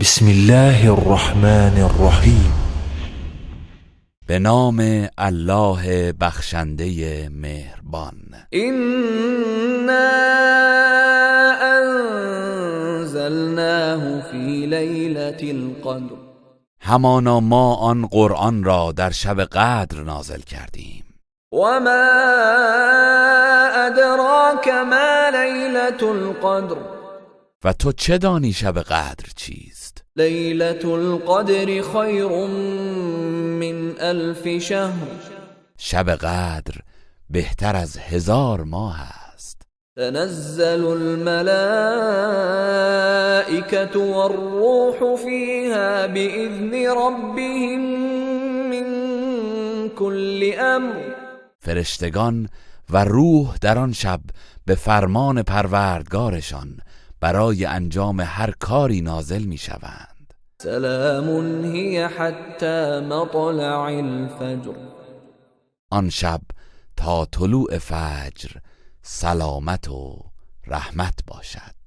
بسم الله الرحمن الرحیم. به نام الله بخشنده مهربان. إنا أنزلناه في ليلة القدر. همانا ما آن قرآن را در شب قدر نازل کردیم. وما أدراك ما ليلة القدر. و تو چه دانی شب قدر چیست؟ ليلة القدر خير من ألف شهر. شب قدر بهتر از 1000 ماه است. تنزل الملائكة والروح فيها بإذن ربهم من كل أمر. فرشتگان و روح در آن شب به فرمان پروردگارشان برای انجام هر کاری نازل می شوند. سلام هي حتى مطلع الفجر. آن شب تا طلوع فجر سلامت و رحمت باشد.